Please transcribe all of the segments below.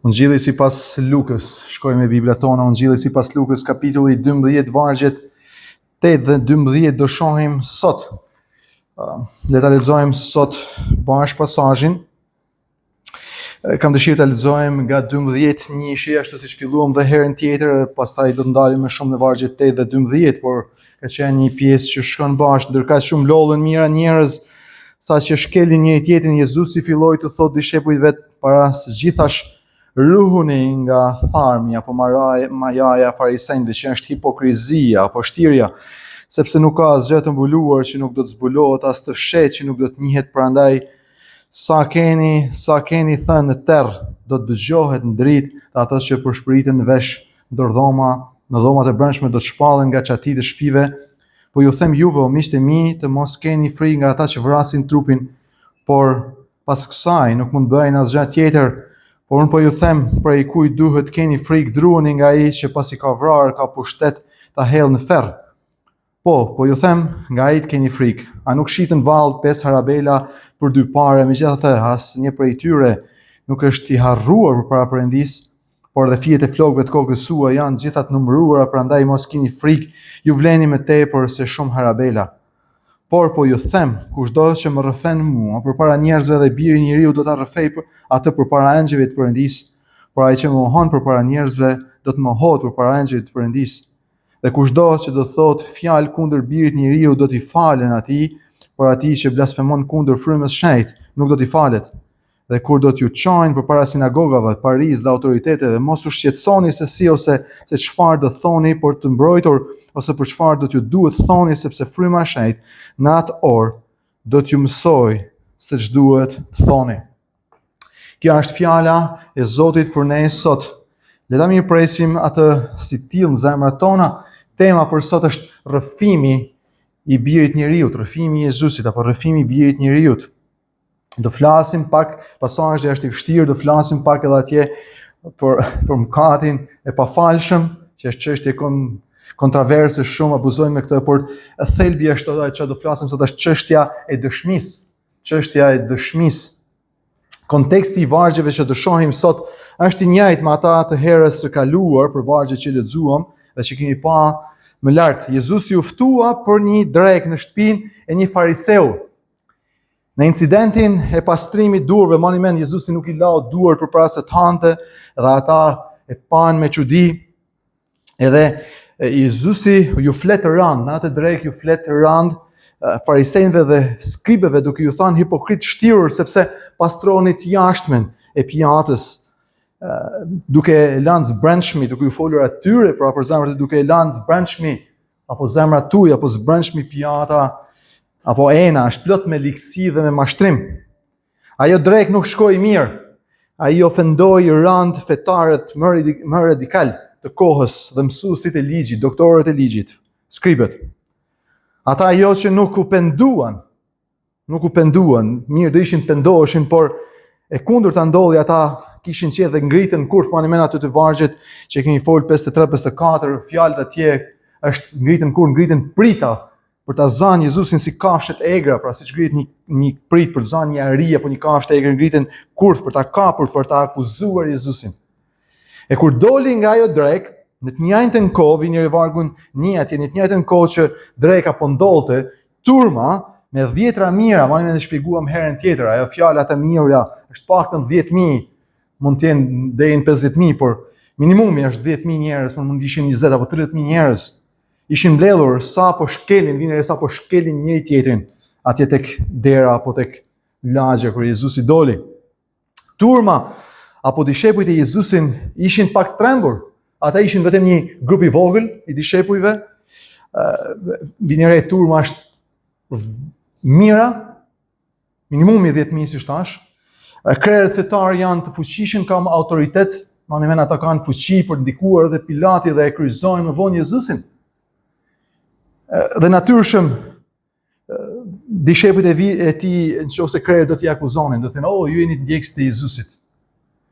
Ungjilli sipas Lukës, shkojmë me Biblat tona, Ungjilli sipas Lukës, kapitulli 12, vargjet 8 dhe 12 do shohim sot. Le ta lexojmë sot bashkë pasazhin. Kam dëshirë ta lexojmë nga 12 njëshi, ashtu siç filluam dhe herën tjetër, dhe pastaj do të ndalim më shumë në vargjet 8 dhe 12, por ka qenë një pjesë që shkon bashkë, ndërkaq u mblodhën mijëra njerëz, saqë shkelnin njëri-tjetrin, Jezusi filloi t'u thotë dishepujve të vet para së gjithash, ruhuni nga tharmi apo maraja, majaja e farisenjve që është hipokrizia apo shtirja, sepse nuk ka asgjë të mbuluar që nuk do të zbulohet, as të fshehtë që nuk do të njihet, prandaj sa keni, sa keni thënë në terr, do të dëgjohet në dritë dhe ato që pëshpëriten në vesh ndër dhoma, në dhomat e brendshme do të shpallen nga çatitë e shtëpive. Po ju them juve, o miqtë e mi, të mos keni frikë nga ata që vrasin trupin, por pas kësaj nuk mund të bëjnë asgjë tjetër. Por unë po ju them, prej kujt duhet të keni frikë, druhuni nga ai që pasi ka vrarë ka pushtet ta hedhë në ferr. Po, po ju them, nga ai të keni frikë. A nuk shiten vallë pesë harabela për dy pare, megjithatë asnjë prej tyre nuk është i harruar përpara Perëndisë, por edhe fijet e flokëve të kokës suaj janë të gjitha të numëruara, prandaj mos kini frikë, ju vleni më tepër se shumë harabela. Por po ju them, kushdo që më rrëfen mua përpara njerëzve dhe biri i njeriut do ta rrëfejë atë përpara engjëjve të Perëndisë, por ai që më mohon përpara njerëzve do të mohohet përpara engjëjve të Perëndisë. Dhe kushdo që do të thotë fjalë kundër birit të njeriut do t'i falen atij, por atij që blasfemon kundër frymës së shenjtë nuk do t'i falet. Dhe kur do t'ju çojnë përpara sinagogave, parisë dhe autoriteteve, mos u shqetësoni se si ose se çfarë do thoni për t'u mbrojtur ose për çfarë do t'ju duhet të thoni, sepse fryma e shenjtë në atë orë do t'ju mësojë se ç'duhet të thoni. Kjo është fjala e Zotit për ne sot. Le ta mirëpresim atë si të tillë në zemrat tona. Tema për sot është rrëfimi i birit të njeriut, rrëfimi i Jezusit apo rrëfimi i birit të njeriut. Do flasim pak, pasazhi është i vështirë, do flasim pak edhe atje për për mëkatin e pafalshëm, që është çështje kon, kontraverse shumë abuzojnë me këtë, por thelbi është ajo që do flasim sot është çështja e dëshmisë. Çështja e dëshmisë. Konteksti i vargjeve që do shohim sot është i njëjtë me ata të herës së kaluar për vargjet që lexuam dhe që kemi pa më lart. Jezusi u ftua për një drekë në shtëpinë e një fariseu. Në incidentin e pastrimit duarve, mani mend Jezusi nuk i lau duart përpara se të hante dhe ata e panë me çudi. Edhe Jezusi ju flet rëndë, në atë drekë ju flet rëndë farisenjve dhe skribëve duke ju thënë hipokritë të shtirur sepse pastroni të jashtmen e pjatës duke lanë së brendshmi, duke ju folur atyre, pra për zemrat duke lanë së brendshmi apo zemrat tuaj apo së brendshmi pjata apo ena është plot me ligësi dhe me mashtrim. Ajo drekë nuk shkoi mirë. Ai ofendoi rëndë fetarët më, më radikalë të kohës dhe mësuesit e ligjit, doktorët e ligjit, skribët. Ata jo që nuk u penduan, nuk u penduan, mirë do ishin pendoheshin, por e kundërta ndodhi ata kishin qejf dhe ngritën kurth, mani mend aty te vargjet që kemi fol 53 54 fjalët atje është ngritën kurth, ngritën prita për ta zanë Jezusin si kafshët e egra, pra siç ngrihet një një pritë për të zanë një ari apo një kafshë të egër ngritën kurth për ta kapur, për ta akuzuar Jezusin. E kur doli nga ajo drekë, në të njëjtën kohë vini re vargun një atje, në të njëjtën kohë që dreka po ndodhte, turma me dhjetra mijëra, mani mend e shpjeguam herën tjetër, ajo fjala të mijëra është paktën 10000, mund të jenë deri në 50000, por minimumi është 10000 njerëz, mund të ishin 20 apo 30000 njerëz. Ishin mbledhur sa po shkelin, vini re sa po shkelin njëri tjetrin atje tek dera apo tek lagja kur Jezusi doli. Turma apo dishepujt e Jezusin ishin pak trembur. Ata ishin vetëm një grup i vogël i dishepujve. Vini re turma është mijëra, Minimumi 10.000 siç thashë. Krerët fetarë janë të fuqishëm, kanë autoritet, mani mend ata kanë fuqi për të ndikuar edhe Pilati dhe e kryqëzojnë më vonë Jezusin. Dhe natyrshëm dishepujt e vi e tij, në qoftë se krerët do t'i akuzonin, do të thonë, "Oh, ju jeni ndjekës të Jezusit."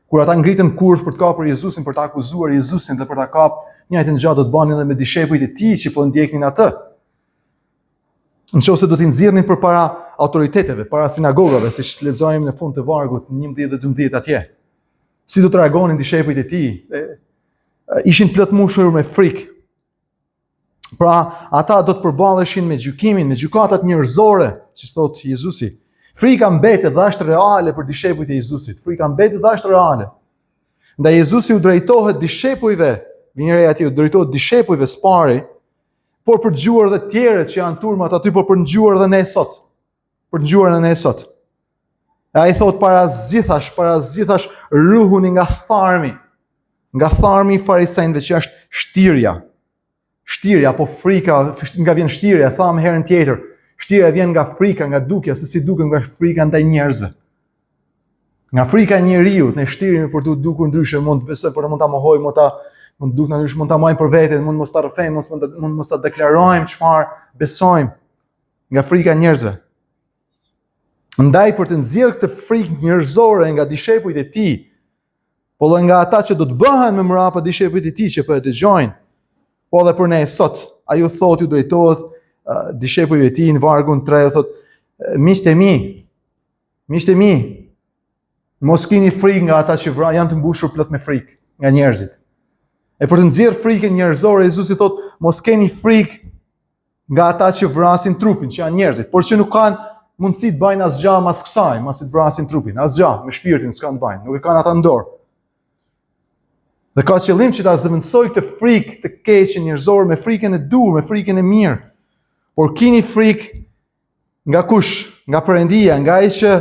Kur ata ngritën kurth për të kapur Jezusin, për ta akuzuar Jezusin dhe për ta kap, njëjtën gjë do të bënin edhe me dishepujt e tij që po ndjeknin atë. Në qoftë se do t'i nxirrnin përpara autoriteteve, para sinagogave, siç lexojmë në fund të vargut 11 dhe 12 atje. Si do të reagonin dishepujt e tij? E, ishin plot mbushur me frikë. Pra, ata do të përballeshin me gjykimin, me gjykatat njerëzore, siç thotë Jezusi. Frika mbetet dhe është reale për dishepujt e Jezusit. Frika mbetet dhe është reale. Ndaj Jezusi u drejtohet dishepujve, vini re atje u drejtohet dishepujve së pari, por për të dëgjuar dhe të tjerët që janë turmat aty, por për të dëgjuar dhe ne sot. Për të dëgjuar dhe ne sot. E ai thotë para gjithash, para gjithash ruhuni nga tharmi. Nga tharmi i farisenjve që është shtirja. Shtirja apo frika, nga vjen shtirja, thamë herën tjetër. Shtirja vjen nga frika, nga dukja, se si dukem nga frika ndaj njerëzve. Nga frika e njeriut, ne shtiremi për t'u dukur ndryshe, mund të besojmë, por mund ta mohojmë, mund ta mund të duket ndryshe, mund ta mbajmë për vete, mund mos ta rrëfejmë, mos mund ta mund mos ta deklarojmë çfarë besojmë nga frika e njerëzve. Ndaj për të nxjerrë këtë frikë njerëzore nga dishepujt e tij, po dhe nga ata që do të bëhen më mbrapa dishepujt e tij që po e dëgjojnë, po dhe për ne sot, ai u thotë, u drejtohet uh, dishepujve të tij në vargun 3, u thotë, miqtë e mi, miqtë e mi, mos kini frikë nga ata që vra, janë të mbushur plot me frikë nga njerëzit. E për të nxjerrë frikën njerëzore, Jezusi thotë, mos keni frikë nga ata që vrasin trupin, që janë njerëzit, por që nuk kanë mundësi të bëjnë asgjë mas kësaj, masi të vrasin trupin, asgjë, me shpirtin s'kanë të bëjnë, nuk e kanë ata në dorë. Dhe ka qëllim që ta zëvendësojë këtë frikë të keqe njerëzore me frikën e duhur, me frikën e mirë. Por kini frikë nga kush? Nga Perëndia, nga ai që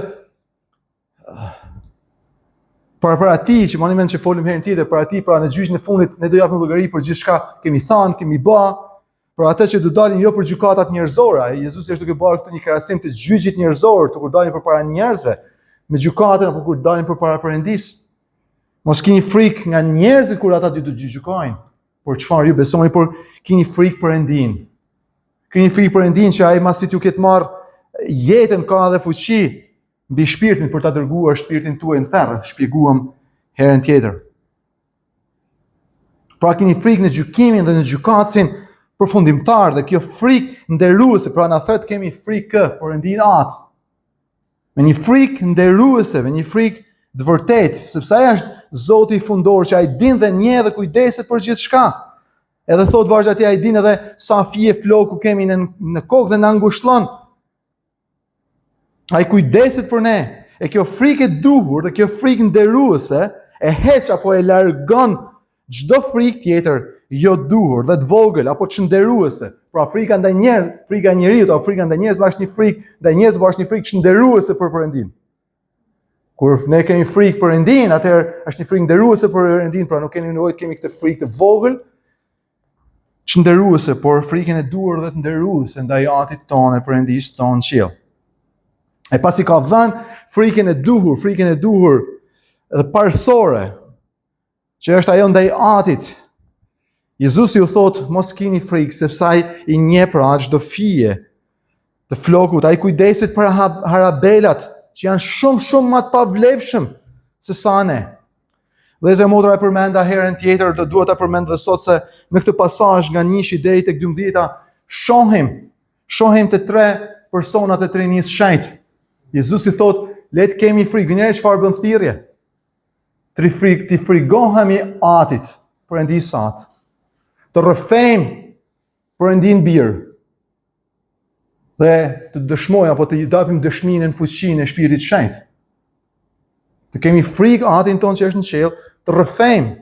Por për atij që mani mend që folëm herën tjetër, për atij pra në gjyqin e fundit ne do japim llogari për gjithçka kemi thënë, kemi bë, për atë që do dalim jo për gjykatat njerëzore. Jezusi është duke bërë këtu një krahasim të gjyqit njerëzor, të kur dalim përpara njerëzve, me gjykatën apo kur dalim përpara Perëndisë. Mos kini frikë nga njerëzit kur ata do të gjykojnë, por çfarë ju besoni, por kini frikë Perëndinë. Kini frikë Perëndinë që ai masi t'ju ketë marrë jetën ka edhe fuqi mbi shpirtin për ta dërguar shpirtin tuaj në ferr, shpjeguam herën tjetër. Pra kini frikë në gjykimin dhe në gjykatësin përfundimtar dhe kjo frikë nderuese, pra na thërret kemi frikë Perëndinë Atë. Me një frikë nderuese, me një frikë të vërtetë, sepse ai është Zoti fundor që ai din dhe njeh dhe kujdeset për gjithçka. Edhe thotë vazhda atje ai din edhe sa fije floku kemi në në kokë dhe na ngushllon. Ai kujdeset për ne. E kjo frikë e duhur dhe kjo frikë nderuese e heq apo e largon çdo frikë tjetër jo duhur dhe të vogël apo çnderuese. Pra frika ndaj njerëz, frika e njeriut apo frika ndaj njerëzve është një frikë ndaj njerëzve, por është një frikë çnderuese për Perëndinë. Kur ne kemi frikë Perëndinë, atëherë është një frikë nderuese për Perëndinë, pra nuk kemi nevojë të kemi këtë frikë të vogël çnderuese, por frikën e duhur dhe të nderuese ndaj Atit tonë e Perëndisë tonë në qiell. E pasi ka dhënë frikën e duhur, frikën e duhur dhe parësore, që është ajo ndaj Atit, Jezusi u thotë, mos kini frikë, sepse ai i njeh pra çdo fije të flokut, ai kujdeset për harabelat, që janë shumë, shumë më të pavlefshëm se sa ne. Vëllezër e motra e përmenda herën tjetër, do dua ta përmend dhe sot se në këtë pasazh nga njëshi deri tek 12-ta shohim, shohim të tre personat e Trinisë Shenjtë. Jezusi thotë, le të kemi frikë. Vini re çfarë bën thirrje? Tri frikë, t'i frigohemi Atit, Perëndisë Atë. Të rrëfejmë Perëndinë Bir. Dhe të dëshmojmë apo të japim dëshminë në fuqinë e Shpirtit të Shenjtë. Të kemi frikë Atin tonë që është në qiell, të rrëfejmë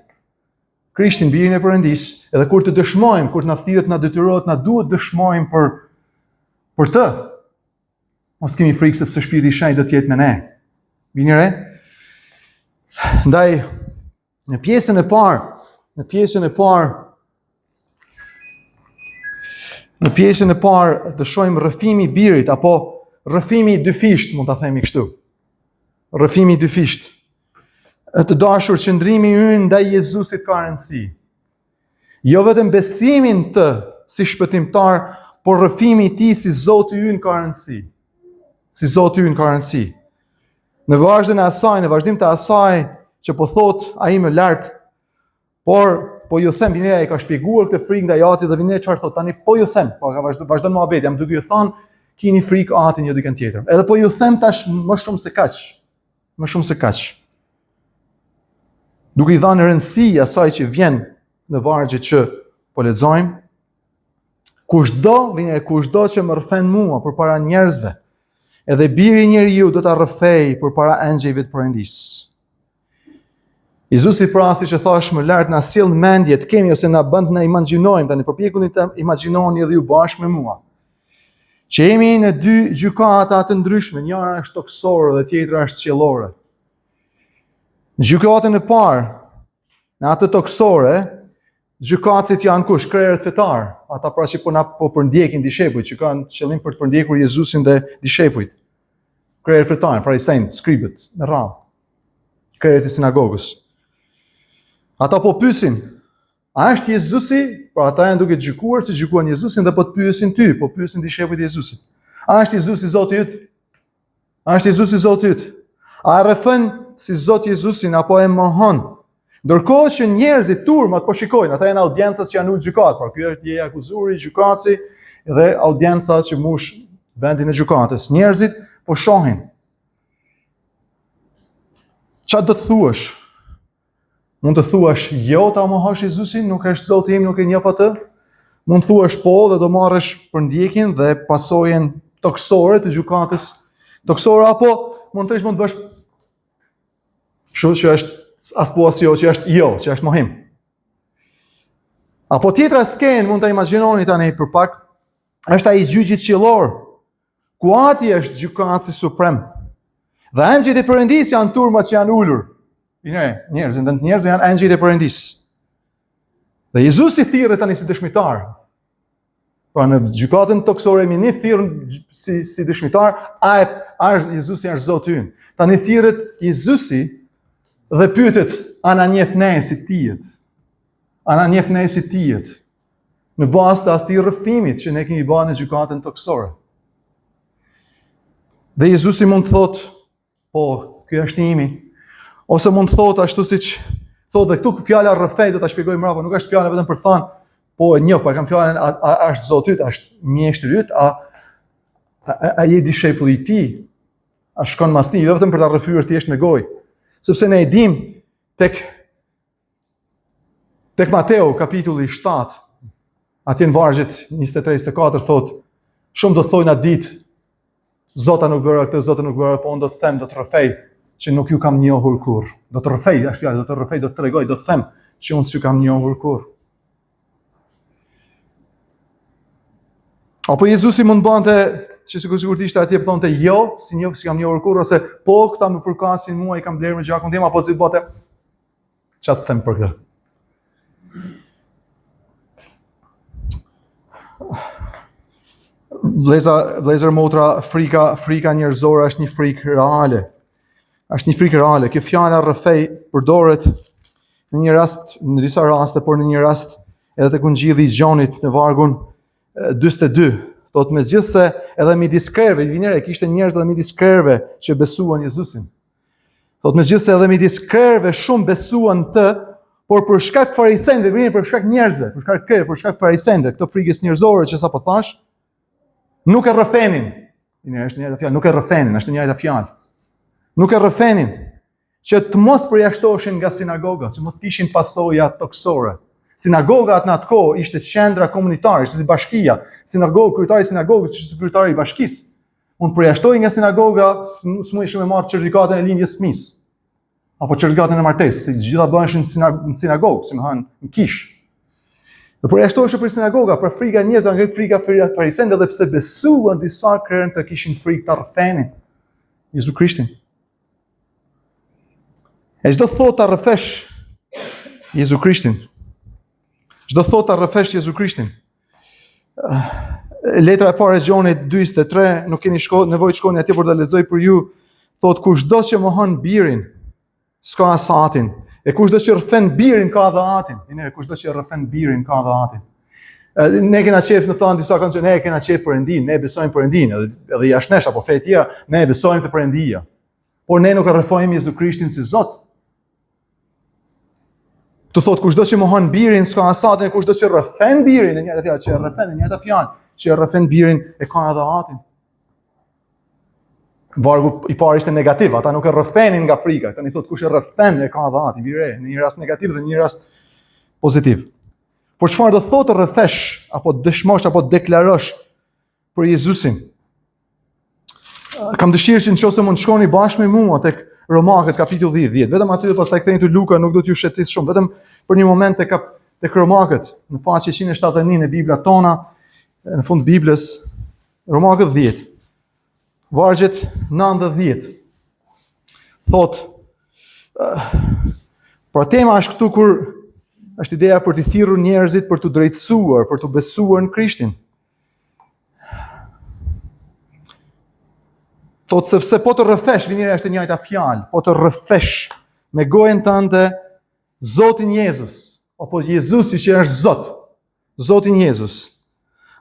Krishtin Birin e Perëndisë, edhe kur të dëshmojmë, kur të na thirret, na detyrohet, na duhet të dëshmojmë për për të. Mos kemi frikë sepse Shpirti i Shenjtë do të jetë me ne. Vini re? Ndaj në pjesën e parë, në pjesën e parë Në pjesën e parë të shohim rrëfimi i birit apo rrëfimi i dyfishtë, mund ta themi kështu. Rrëfimi i dyfishtë. E të dashur qëndrimi ynë ndaj Jezusit ka rëndësi. Jo vetëm besimi në të si shpëtimtar, por rrëfimi i tij si Zoti ynë ka rëndësi. Si Zoti ynë ka rëndësi. Në vazhdën e asaj, në vazhdim të asaj që po thotë ai më lart, Por po ju them vini re ai ka shpjeguar këtë frikë ndaj Atit dhe vini re çfarë thotë tani po ju them, po ka vazhdu vazhdon muhabeti, jam duke ju thënë kini frikë Atin jo dikën tjetër. Edhe po ju them tash më shumë se kaq. Më shumë se kaq. Duke i dhënë rëndësi asaj që vjen në vargjet që po lexojmë, kushdo, vini re, kushdo që më rrëfen mua përpara njerëzve, edhe biri i njeriut do ta rrëfejë përpara engjëjve të Perëndisë. Jezusi pra siç e thashë më lart na sjell në mendje të kemi ose na bën të na imagjinojmë tani përpjekuni të imagjinoni edhe ju bashkë me mua. Që jemi në dy gjykata të ndryshme, njëra është tokësore dhe tjetra është qiellore. Në gjykatën e parë, në atë tokësore, gjykatësit janë kush? Krerët fetarë, ata pra që po na po përndjekin dishepujt, që kanë qëllim për të përndjekur Jezusin dhe dishepujt. Krerët fetarë, farisenjtë, skribët, me radhë. Krerët e sinagogës. Ata po pyesin, a është Jezusi? Pra ata janë duke gjykuar si gjykuan Jezusin dhe po të pyesin ty, po pyesin dishepujt e Jezusit. A është Jezusi Zoti yt? A është Jezusi Zoti yt? A e rrëfen si Zot Jezusin apo e mohon? Ndërkohë që njerëzit turmat po shikojnë, ata janë audiencat që janë ulë në gjykatë, pra ky është i akuzuari, gjykatësi dhe audienca që mush vendin e gjykatës. Njerëzit po shohin. Ça do të thuash? Mund të thuash jo ta mohosh Jezusin, nuk është Zoti im, nuk e njoh atë. Mund të thuash po dhe do marrësh përndjekjen dhe pasojën tokësore të gjykatës tokësore apo mund të mund të bësh kështu që është as po as jo, që është jo, që është mohim. Apo tjetra skenë mund ta imagjinoni tani për pak, është ai i gjyqit qiellor, Ku ati është gjykatësi suprem. Dhe engjëjt e Perëndisë janë turmat që janë ulur. Ne, njerëz, në njerëz janë engjëjt e Perëndisë. Dhe Jezusi thirret tani si dëshmitar. Pra në gjykatën tokësore jemi ne thirrur si si dëshmitar, a e a është Jezusi është Zoti ynë. Tani thirret Jezusi dhe pyetet, a na njeh ne si tijët? A na njeh ne si tijët? Në bazë të atij rrëfimit që ne kemi bërë në gjykatën tokësore. Dhe Jezusi mund të thotë, po, ky është imi. Ose mund të thotë ashtu siç thotë dhe këtu fjala rrëfej do ta shpjegoj mbrapa, nuk është fjala vetëm për thënë, po e njoh, po e kam fjalën a, a, a është Zoti yt, a është mjeshtri yt, a a, a, a je dishepulli i tij, a shkon mas tij, jo vetëm për ta rrëfyer thjesht me gojë. Sepse ne e dimë tek Tek Mateu, kapitulli 7, atje në vargjet 23-24, thotë, shumë do të thojnë atë ditë, Zot a nuk bëra këtë, Zot a nuk bëra, po unë do të them, do të rrëfej, që nuk ju kam njohur kurrë. Do të rrëfej, është fjala, do të rrëfej, do të tregoj, do të them, që unë s'ju kam njohur kurrë. Apo Jezusi mund të bënte që sikur sikur të ishte atje po thonte jo, s'i njoh, s'i kam njohur kurrë ose po këta më përkasin mua, i kam blerë me gjakun tim apo si bënte. Ça të them për këtë? Vlleza, vllezër motra, frika, frika njerëzore është një frikë reale. Është një frikë reale. Kjo fjala rrëfej përdoret në një rast, në disa raste, por në një rast edhe tek Ungjilli i Gjonit në vargun 42, thotë megjithëse edhe midis krerëve, vini re, kishte njerëz edhe midis krerëve që besuan Jezusin. Thotë megjithëse edhe midis krerëve shumë besuan të, por për shkak farisenjve, vini për shkak njerëzve, për shkak krerëve, për shkak farisenjve, këto frikës njerëzore që sapo thashë, nuk e rrëfenin. Vini është e njëjta fjalë, nuk e rrëfenin, është e njëjta fjalë. Nuk e rrëfenin që të mos përjashtoheshin nga sinagoga, që mos të kishin pasoja tokësore. Sinagoga në atë kohë ishte qendra komunitare, ishte si bashkia. Sinagogë, kryetari i sinagogës ishte si kryetari i bashkisë. Mund të përjashtohej nga sinagoga, s'mund me marrë certifikatën e lindjes së fëmijës. Apo certifikatën e martesës, se gjitha bëheshin në sinagogë, si me thënë, në kishë. Dhe përjashtoheshin prej sinagoga, për frika njerëzve, nga frika farisenjve, edhe pse besuan disa krerë të kishin frikë ta rrëfenin Jezu Krishtin. E ç'do thotë ta rrëfesh Jezu Krishtin. Ç'do thotë ta rrëfesh Jezu Krishtin. Letra e parë e Gjonit 2:23, nuk keni shko, nevojë të shkoni atje por ta lexoj për ju, thotë kushdo që mohon birin, s'ka as atin. E kushdo që rrëfen birin ka dhe atin. Ne kushdo që rrëfen birin ka dhe atin. Ne kena qejf me thanë disa kanë që ne kena qejf Perëndinë, ne besojmë Perëndinë, edhe edhe jashtë nesh apo fe të tjera, ne besojmë te Perëndia. Por ne nuk e rrëfojmë Jezu Krishtin si Zot. Këtu thotë kushdo që mohon birin, s'ka as atin, kushdo që rrëfen birin, e njëjta fjalë që rrëfen, e njëjta fjalë që rrëfen birin e ka edhe atin. Vargu i parë ishte negativ, ata nuk e rrëfenin nga frika. Tani thotë kush e rrëfen e ka dhe Ati, vini re, në një rast negativ dhe në një rast pozitiv. Por çfarë do thotë të rrëfesh apo dëshmosh apo deklarosh për Jezusin? Kam dëshirë që në qoftë se mund të shkoni bashkë me mua tek Romakët kapitulli 10, vetëm aty dhe pastaj ktheheni te Luka, nuk do t'ju shëtis shumë, vetëm për një moment tek kap, tek Romakët, në faqe 171 në Biblat tona, në fund Biblës, Romakët 10. Vargjet 9 dhe 10. Thotë, pra tema është këtu kur është ideja për t'i thirrur njerëzit për t'u drejtësuar, për t'u besuar në Krishtin. Thotë sepse po të rrëfesh, vini re është e njëjta fjalë, po të rrëfesh me gojën tënde Zotin Jezus, apo Jezusi që është Zot, Zotin Jezus.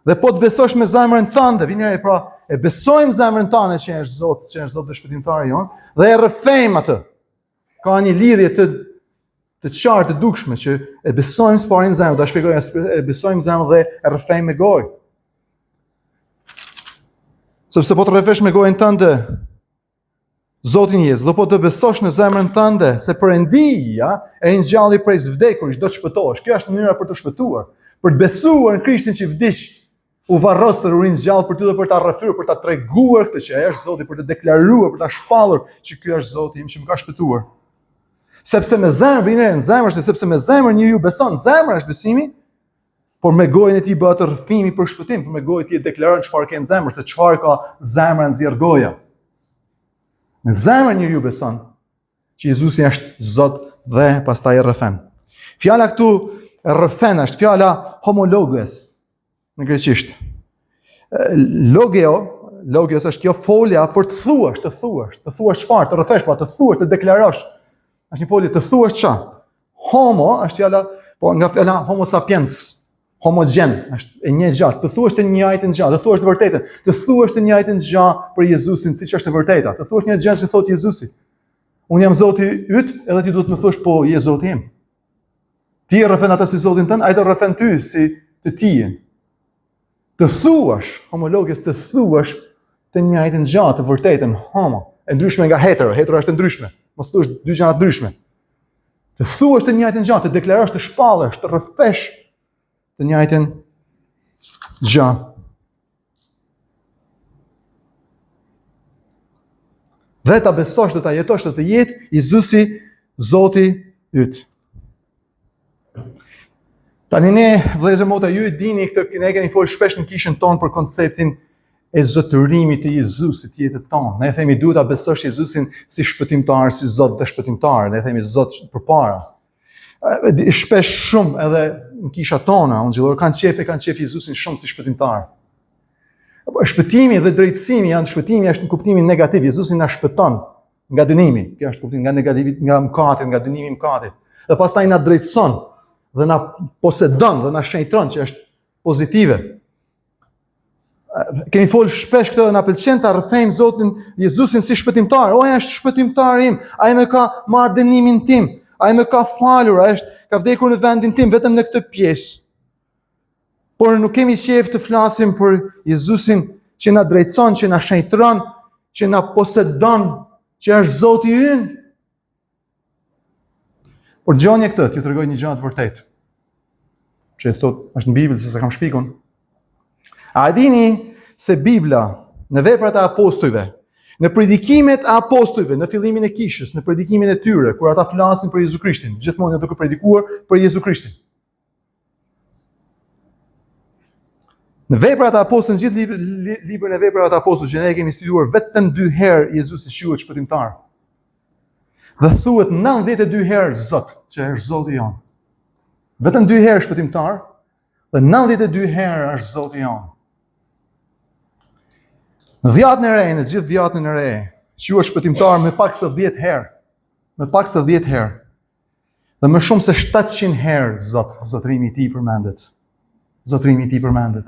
Dhe po të besosh me zemrën tënde, vini re pra, e besojmë zemrën tënde që është Zot, që është Zot dhe shpëtimtari jonë, dhe e rrëfejmë atë. Ka një lidhje të të qartë të dukshme që e besojmë së pari në zemër, ta shpjegoj, e besojmë në zemër dhe e rrëfejmë me gojë. Sepse po të rrëfesh me gojën tënde Zotin Jezus, dhe po të besosh në zemrën tënde se Perëndia e ringjalli prej së vdekurish, do të shpëtohesh. Kjo është mënyra për të shpëtuar, për të besuar në Krishtin që vdiq, u varros dhe u ringjall për ty dhe për ta rrëfyer, për ta treguar këtë që ai është Zoti, për të deklaruar, për ta shpallur që ky është Zoti im që më ka shpëtuar. Sepse me zemër vini re, në zemër është sepse me zemër njeriu beson, zemra është besimi, por me gojën e tij bëhet rrëfimi për shpëtim, por me gojën e tij deklaron çfarë ke në zemër, se çfarë ka zemra nxjerr goja. Me zemër njeriu beson që Jezusi është Zot dhe pastaj e rrëfen. Fjala këtu rrëfen është fjala homologes në greqisht. Logeo, logios është kjo folja për të thuash, të thuash, të thuash çfarë, të rrëfesh, pra të thuash, të deklarosh. Është një folje të thuash ça. Homo është fjala, po nga fjala homo sapiens, homogjen, është e një gjë, të thuash të njëjtën gjë, të thuash të vërtetën, të thuash të njëjtën gjë për Jezusin siç është e vërteta, të thuash një gjë që thotë Jezusi. Unë jam Zoti yt, edhe ti duhet të më thuash po je Zoti im. Ti e rrëfen atë si Zotin tënd, ai të rrëfen ty si të tijin. Të thuash, homologes të thuash të njëjtën gjë, të vërtetën, homo, e ndryshme nga hetero, hetero është e ndryshme. Mos thuash dy gjëra të ndryshme. Të thuash të njëjtën gjë, të deklarosh, të shpallësh, të rrëfesh të njëjtën gjë. Dhe ta besosh dhe ta jetosh dhe të jetë Jezusi Zoti yt. Tani ne, vëllezër motra, ju e dini këtë, ne kemi folur shpesh në kishën tonë për konceptin e zotërimit të Jezusit të jetës tonë. Ne themi duhet ta besosh Jezusin si shpëtimtar, si Zot dhe shpëtimtar. Ne themi Zot përpara. Shpesh shumë edhe në kishat tona, ungjillore kanë qejf e kanë qejf Jezusin shumë si shpëtimtar. Po shpëtimi dhe drejtësimi janë shpëtimi është në kuptimin negativ. Jezusi na shpëton nga dënimi. Kjo është kuptimi nga negativi, nga mëkati, nga dënimi i mëkatit. Dhe pastaj na drejtëson dhe na posedon dhe na shenjtron që është pozitive. Kemi fol shpesh këtë dhe na pëlqen ta rrëfejmë Zotin Jezusin si shpëtimtar. O ai është shpëtimtari im, ai më ka marrë dënimin tim, ai më ka falur, ai është ka vdekur në vendin tim vetëm në këtë pjesë. Por nuk kemi qejf të flasim për Jezusin që na drejtëson, që na shenjtëron, që na posedon, që është Zoti ynë. Por dëgjoni këtë, t'ju tregoj një gjë të vërtetë. Që e thotë, është në Bibël, se s'e kam shpik unë. A e dini se Bibla në veprat e apostujve, në predikimet e apostujve, në fillimin e kishës, në predikimin e tyre, kur ata flasin për Jezu Krishtin, gjithmonë janë duke predikuar për Jezu Krishtin. Në veprat e apostujve, në gjithë librin, librin e veprave të apostujve që ne e kemi studiuar vetëm dy herë Jezusi quhet shpëtimtar. Dhe thuhet 92 herë Zot, që është Zoti jonë. Vetëm dy herë shpëtimtar dhe 92 herë është Zoti jonë. Në dhjatën e re, në gjithë dhjatën e re, quhet shpëtimtar më pak se 10 herë. Më pak se 10 herë. Dhe më shumë se 700 herë Zot, zotërimi i tij përmendet. Zotërimi i tij përmendet.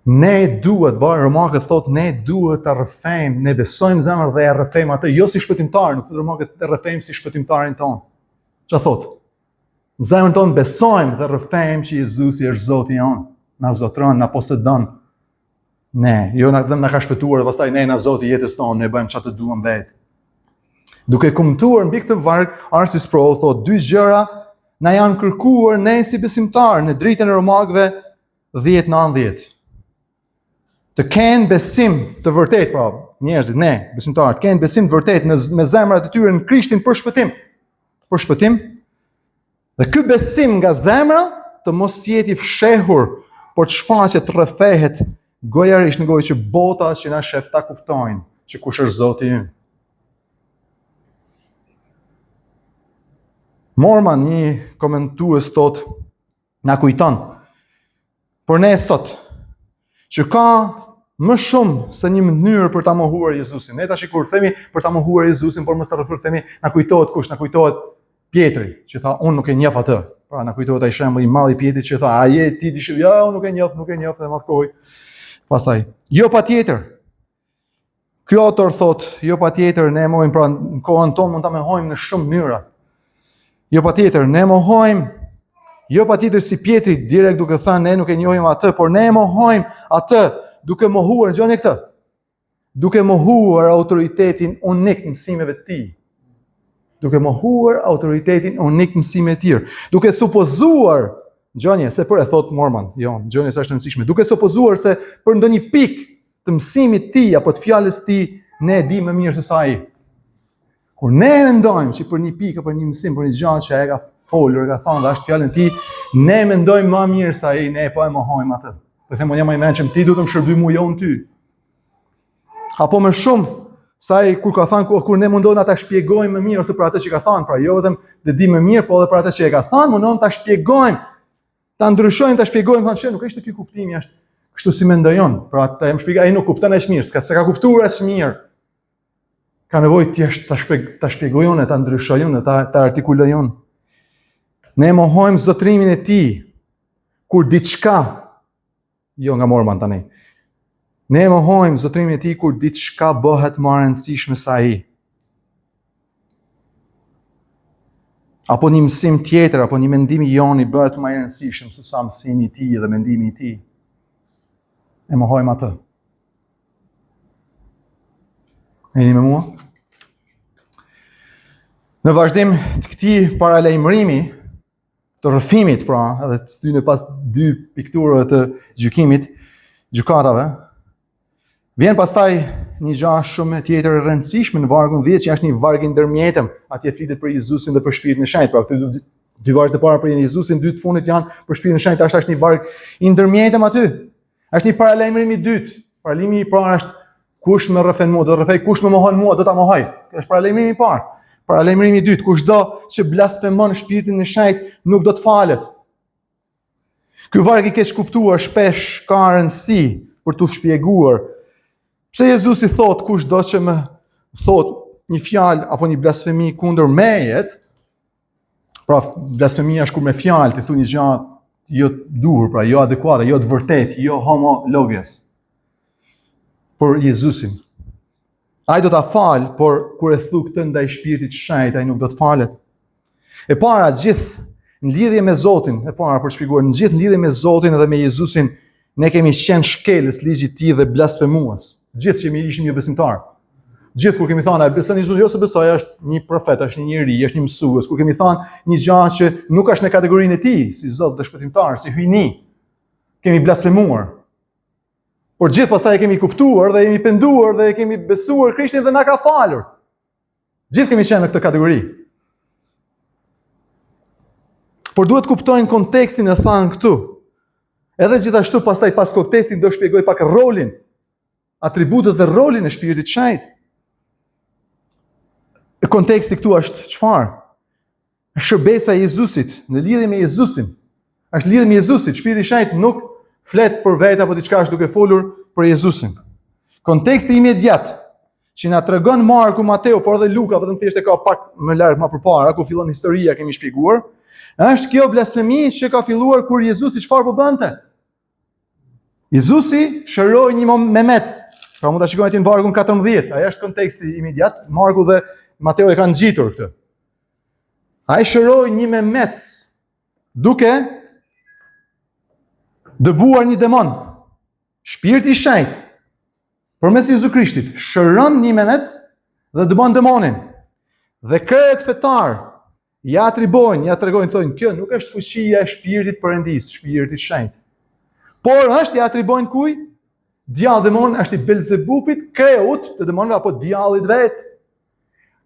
Ne duhet, ba, Romakët thotë, ne duhet ta rrëfejmë, ne besojmë zemër dhe e rrëfejmë atë, jo si shpëtimtar, nuk thotë Romakët e rrëfejmë si shpëtimtarin tonë. Ça thotë? Në zemrën tonë besojmë dhe rrëfejmë që Jezusi është Zoti jonë, na zotëron, na posedon. Ne, jo na vetëm na ka shpëtuar dhe pastaj ne na Zoti i jetës tonë, ne bëjmë çfarë të duam vetë. Duke komentuar mbi këtë varg, R.C. Sproul thotë dy gjëra na janë kërkuar ne si besimtarë në dritën e Romakëve 10:19. Të kenë besim të vërtetë, pra njerëzit, ne, besimtarët, të kenë besim të vërtetë në me zemrat e tyre në Krishtin për shpëtim. Për shpëtim. Dhe ky besim nga zemra të mos jetë i fshehur, por të shfaqet, të rrëfehet gojarisht në gojë që bota që na shef ta kuptojnë që kush është Zoti ynë. Morman, një komentues thotë, na kujton për ne sot që ka më shumë se një mënyrë për ta mohuar Jezusin. Ne tash kur themi për ta mohuar Jezusin, por mos të rrëfër themi, na kujtohet kush, na kujtohet Pjetri, që tha unë nuk e njoh atë. Pra na kujtohet ai shembulli i madh i Pjetrit që tha, a je ti dishepulli? Jo, unë nuk e njoh, nuk e njoh dhe mallkoi. Pastaj, jo patjetër. Ky autor thotë, jo patjetër ne mohojmë pra në kohën tonë mund ta mohojmë në shumë mënyra. Jo patjetër ne mohojmë, jo patjetër si Pjetri direkt duke thënë ne nuk e njohim atë, por ne mohojmë atë duke mohuar, dëgjoni këtë. Duke mohuar autoritetin unik të mësimeve të tij. Duke mohuar autoritetin unik të mësimeve të tij, duke supozuar Dëgjoni, se për e thotë Morman, jo, dëgjoni se është e rëndësishme. Duke supozuar se për ndonjë pikë të mësimit të tij apo të fjalës së tij, ne e dimë më mirë se sa ai. Kur ne mendojmë që për një pikë apo një mësim, për një gjë që ai ka folur, ka thënë dhe është fjalën e tij, ne mendojmë më mirë se ai, ne po e mohojmë atë. Po them unë jam më i mençëm, ti duhet të më shërbysh mua, jo unë ty. Apo më shumë se ai kur ka thënë kur, kur ne mundohemi ta shpjegojmë më mirë ose për atë që ka thënë, pra jo vetëm të dimë më mirë, por edhe për atë që e ka thënë, mundohemi ta shpjegojmë Ta ndryshojmë, ta shpjegojmë, thonë që nuk është ky kuptimi, është kështu si mendoj unë. Pra ta jem shpjegoj, ai nuk kupton aq mirë, s'ka s'e ka kuptuar aq mirë. Ka nevojë thjesht ta shpjeg, ta shpjegoj unë, ta ndryshoj unë, ta ta artikuloj unë. Ne mohojmë zotërimin e tij kur diçka Jo nga Morman tani. Ne e mohojmë zotërimin e tij kur diçka bëhet më e rëndësishme se ai. Apo një mësim tjetër, apo një mendim i joni bëhet më i rëndësishëm se sa mësimi i tij dhe mendimi i tij. E mohojmë atë. Jeni me mua? Në vazhdim të këtij paralajmërimi, të rrëfimit, pra, edhe të styne pas dy pikturave të gjykimit, gjykatave, vjen pastaj një gjë shumë tjetër e rëndësishme në vargun 10, që është një varg i ndërmjetëm, atje flitet për Jezusin dhe për Shpirtin e Shenjtë, pra këto dy, dy vargjet e para për Jezusin, dy të fundit janë për Shpirtin e Shenjtë, tash është një varg i ndërmjetëm aty. Është një paralajmërim i dytë. Paralajmërimi i parë është kush më rrëfen mua, do të rrëfej, kush më mohon mua, do ta mohoj. Kjo është paralajmërimi i parë. Paralajmërimi i dytë, kushdo që blasfemon shpirtin e shenjtë nuk do të falet. Ky varg i keqkuptuar shpesh ka rëndësi për t'u shpjeguar. Pse Jezusi thotë kushdo që më thotë një fjalë apo një blasfemi kundër meje, Pra, blasfemia është kur me fjalë ti thu një gjë jo të duhur, pra jo adekuate, jo të vërtetë, jo homo logos. Për Jezusin. Ai do ta falë, por kur e thu këtë ndaj shpirtit të shenjtë, ai nuk do të falet. E para gjithë në lidhje me Zotin, e para për të shpjeguar, në gjithë në lidhje me Zotin dhe me Jezusin, ne kemi qenë shkelës ligjit të tij dhe blasfemues. Gjithë që jemi ishim jobesimtarë. Gjithë kur kemi thënë, a beson Jezusin, jo s'e besoj, është një profet, është një njeri, është një mësues. Kur kemi thënë një gjë që nuk është në kategorinë e tij, si Zot dhe shpëtimtar, si hyjni, kemi blasfemuar. Por gjithë pastaj e kemi kuptuar dhe jemi penduar dhe e kemi besuar Krishtin dhe na ka falur. Gjithë kemi qenë në këtë kategori. Por duhet të kuptojmë kontekstin e thanë këtu. Edhe gjithashtu pastaj pas kontekstit do shpjegoj pak rolin atributet dhe rolin e shpirtit të shenjtë. E konteksti këtu është çfarë? Shërbesa e Jezusit në lidhje me Jezusin. Është lidhje me Jezusin, shpirti i shenjtë nuk flet për vete apo diçka është duke folur për Jezusin. Konteksti imediat që na tregon Marku, Mateu, por edhe Luka, vetëm thjesht e ka pak më larg më përpara ku fillon historia kemi shpjeguar, është kjo blasfemi që ka filluar kur Jezusi çfarë po bënte? Jezusi shëroi një memec. Pra mund ta shikojmë aty në vargun 14. Ai është konteksti imediat. Marku dhe Mateu e kanë ngjitur këtë. Ai shëroi një memec duke dëbuar një demon. Shpirti i Shenjtë përmes Jezu Krishtit shëron një memec dhe dëbon demonin. Dhe krerët fetarë ia atribojnë, ia tregojnë, thonë, kjo nuk është fuqia e shpirtit Perëndisë, shpirtit shenjt. Por është ia atribojnë kujt? Djall demon është i Belzebubit, kreut të demonëve apo djallit vetë.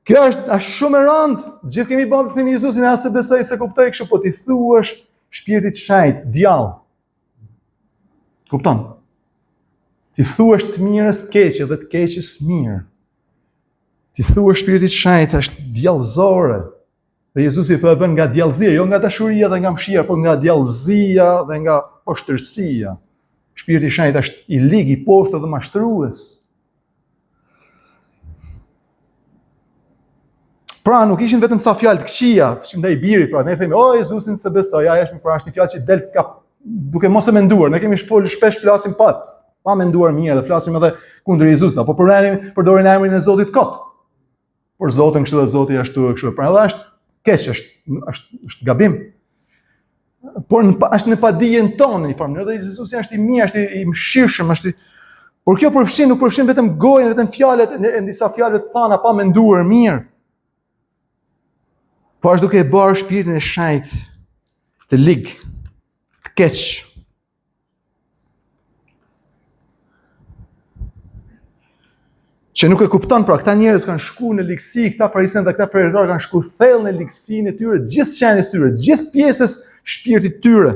Kjo është, është shumë e rëndë. Gjithë kemi bërë të themi Jezusin, as s'e besoj s'e kuptoj kështu, po t'i thuash shpirtit shenjt, djall. Kupton? T'i thuash të mirës të keqe dhe të keqes mirë. T'i thuash shpirtit shenjt është djallëzore. Dhe Jezusi po e bën nga djallëzia, jo nga dashuria dhe nga mëshira, por nga djallëzia dhe nga poshtërsia. Shpirti i shenjtë është i lig, i poshtër dhe mashtrues. Pra, nuk ishin vetëm ca fjalë të këqija, që ndaj birit, pra ne themi, "O Jezusin s'e besoj, ai është pra është një fjalë që del ka duke mos e menduar. Ne kemi shpol shpesh flasim pa pa menduar mirë dhe flasim edhe kundër Jezusit, apo përdorim përdorim emrin e Zotit kot. Por Zotin kështu dhe Zoti ashtu e kështu. Pra edhe është keq, është është është gabim. Por në, është në padijen tonë në një farë mënyrë dhe Jezusi është i mirë, është i, i mëshirshëm, është i Por kjo përfshin, nuk përfshin vetëm gojën, vetëm fjalët e, e disa fjalëve të thana pa menduar mirë. Po është duke e bërë shpirtin e shenjtë të lig, të keq. Që nuk e kupton, pra këta njerëz kanë shku në ligësi, këta farisenj dhe këta fetarë kanë shku thellë në ligësinë e tyre, gjithë qenies tyre, gjithë pjesës shpirtit tyre.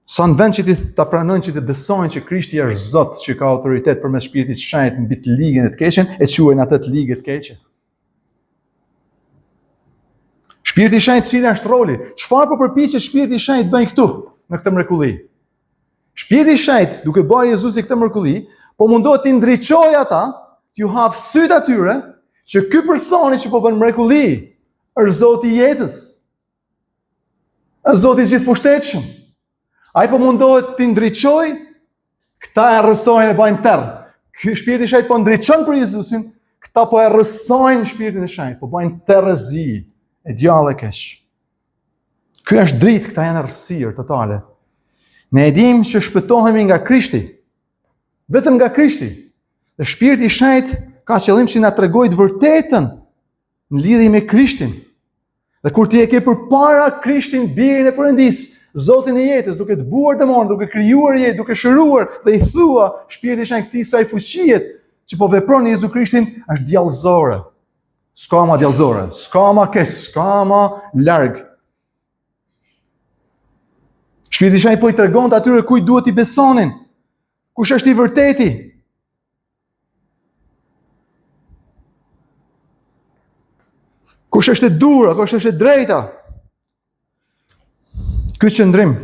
Sa në vend që ti ta pranojnë që të besojnë që Krishti është Zot, që ka autoritet përmes shpirtit të shenjtë mbi të ligën e të keqen, e quajnë atë të ligë të keqe. Shpirti i Shenjtë cili është roli? Çfarë po përpiqet Shpirti i Shenjtë të bëjë këtu në këtë mrekulli? Shpirti i Shenjtë, duke bërë Jezusi këtë mrekulli, po mundohet t'i ndriçojë ata, t'ju hapë sytë atyre që ky personi që po bën mrekulli është Zoti i jetës. Është Zoti i gjithëpushtetshëm. Ai po mundohet t'i ndriçojë, këta e errësojnë e bajnë terr. Ky shpirti i shenjtë po ndriçon për Jezusin, këta po errësojnë shpirtin e shenjtë, po bajnë terr e zi, e djall e keq. Ky është dritë, këta janë errësirë totale. Ne e dimë që shpëtohemi nga Krishti. Vetëm nga Krishti. Dhe shpirti i shenjtë ka qëllim që na tregojë të vërtetën në lidhje me Krishtin. Dhe kur ti e ke përpara Krishtin, birin e Perëndisë, Zotin e jetës, duke dëbuar demonë, duke krijuar jetë, duke shëruar dhe i thua shpirti i shenjtë këtij saj fuqie që po vepron në Jezu Krishtin, është djallëzore. S'ka ma djallëzore, s'ka ma keq, s'ka ma larg. Shpirti i shenjtë po i tregonte atyre kujt duhet t'i besonin. Kush është i vërteti? Kush është e duhura, kush është e drejta? Ky qëndrim